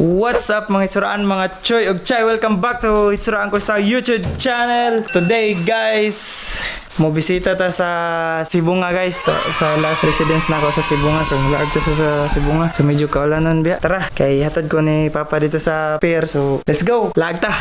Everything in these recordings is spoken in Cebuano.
What's up, mga hitsuraan, mga choy ug chay? Welcome back to Hitsuraan ko sa YouTube channel. Today, guys, mo bisita ta sa Sibonga, guys. Sa last residence na ako sa Sibonga. So mulaag ta sa Sibonga. So medyo kaulanon biya. Tara, kay hatod ko ni Papa dito sa pier. So let's go. Laag ta.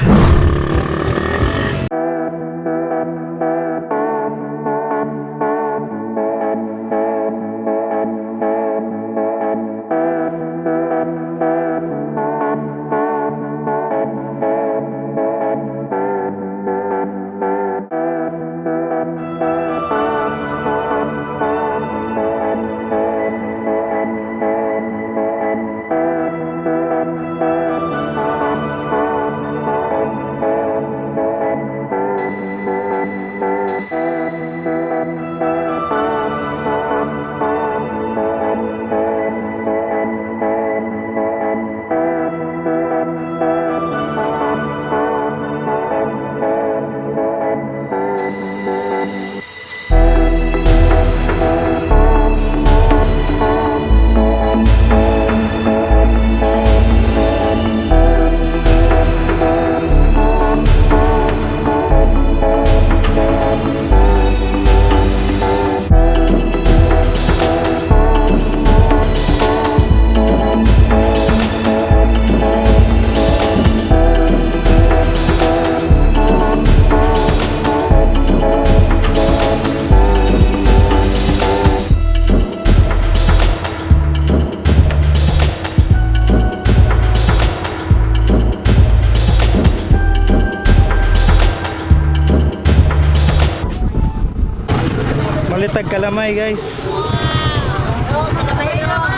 Malitag kalamay, guys.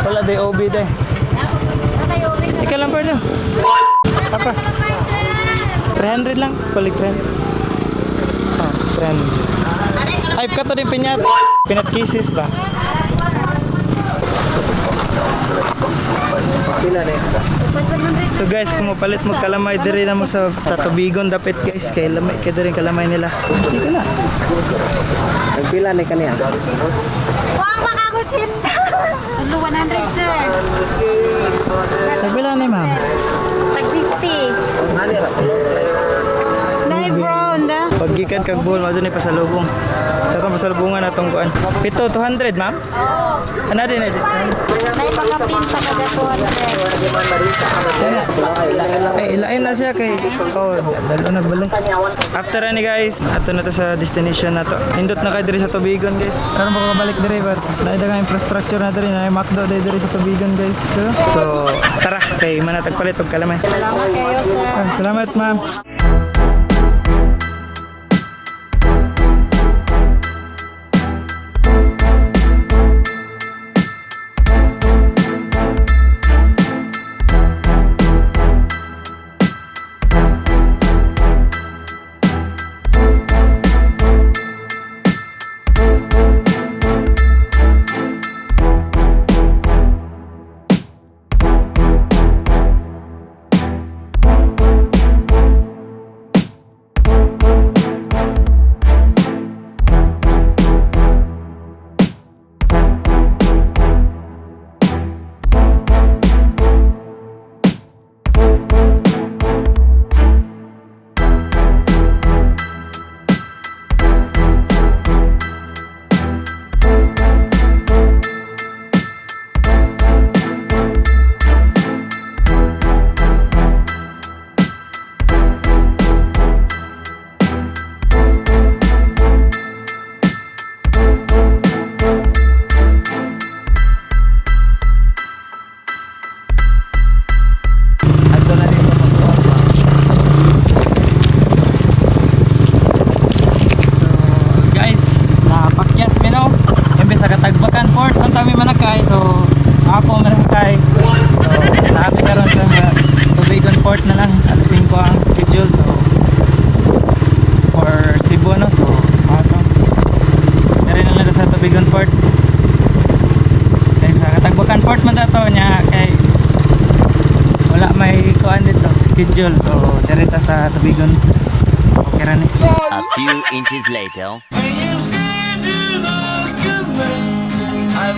Wala day OB day. Ikaw lang, Perdo. Papa. 300 lang. Balik 300. Oh, 300. Ay, kato din pinyat. Pinat kisses ba? So guys, kung mapalit mo kalamay diri na mo sa tubigon dapit, guys, kay lamay kay diri kalamay nila. Hindi ka na. Nagpila ni kaniya? Wow, makakuchinta! Tulo 100, sir. Nagpila ni ma'am. Tag 50. Ani ra tulo. Dai brown da. Paggikan kag buhol, mo ni pasalubong. Sa atong pasalubungan atong kuan. Pito 200, ma'am? Oo. Ana din na discount. Dai pakapin sa kada 200. Ay, ilain na siya kay oh, dalo na balay. After ani, guys, ato na to sa destination na to. Hindot na kay diri sa Tubigon, guys. Karon pa kabalik diri but naida ka infrastructure na diri na McDo diri diri sa Tubigon, guys. So tara kay manatag palit og kalamay. Salamat kayo, sir. Ah, salamat, ma'am. Adto na din sa magkuhan. So guys, napakyas mi no. Imbes sa Katagbakan Port ang tami manakay. So ako manakay. So naami karon sa Tubigon Port na lang. Alas 5 ang schedule. So for Cebu no. So ato. Dari na lang sa Tubigon Port. Kay sa Katagbakan Port man dato nya kay wala may kuan dito schedule. So diri ta sa Tubigon. Okay ra ni. A few inches later. I'm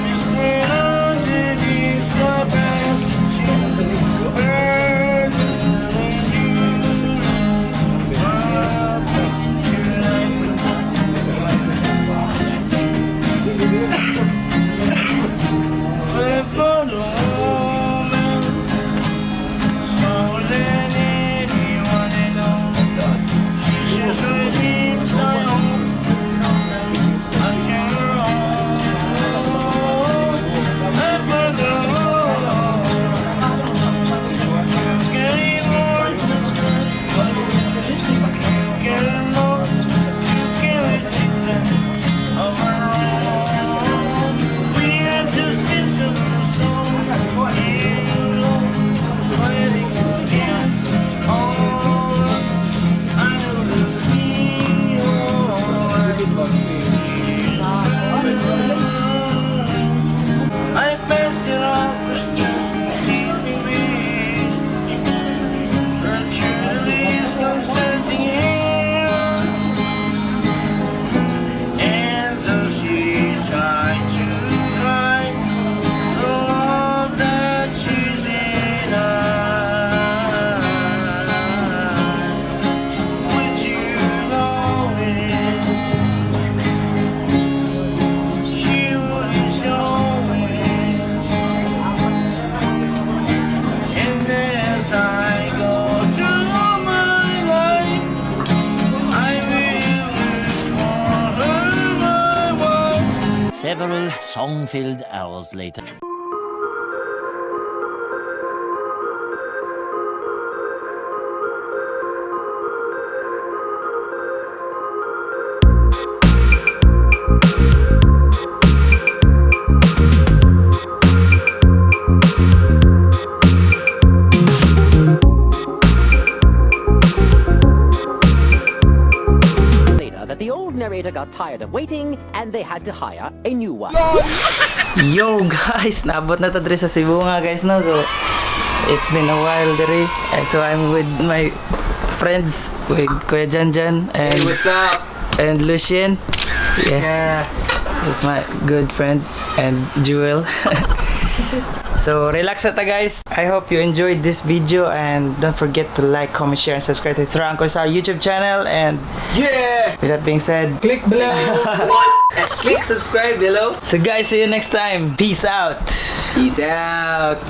Mess it up was just to keep me weak. But surely it's no setting in. And though she tried to hide the love that she's in, would you know it? She wouldn't show it. And as I go through my life, I will look for her, my wife. Several song-filled hours later. Later that the old narrator got tired of waiting and they had to hire a new one. Yo guys, naabot na ta diri sa Cebu nga guys, no. So it's been a while diri. Eh, so I'm with my friends, with Kuya Janjan and Hey, what's up? and Lucien. Yeah. That's my good friend and Jewel. So relax na ta, guys. I hope you enjoyed this video and don't forget to like, comment, share, and subscribe to Tsura Angkor sa YouTube channel. And with that being said, Click below. Click subscribe below. So guys, see you next time. Peace out. Peace out.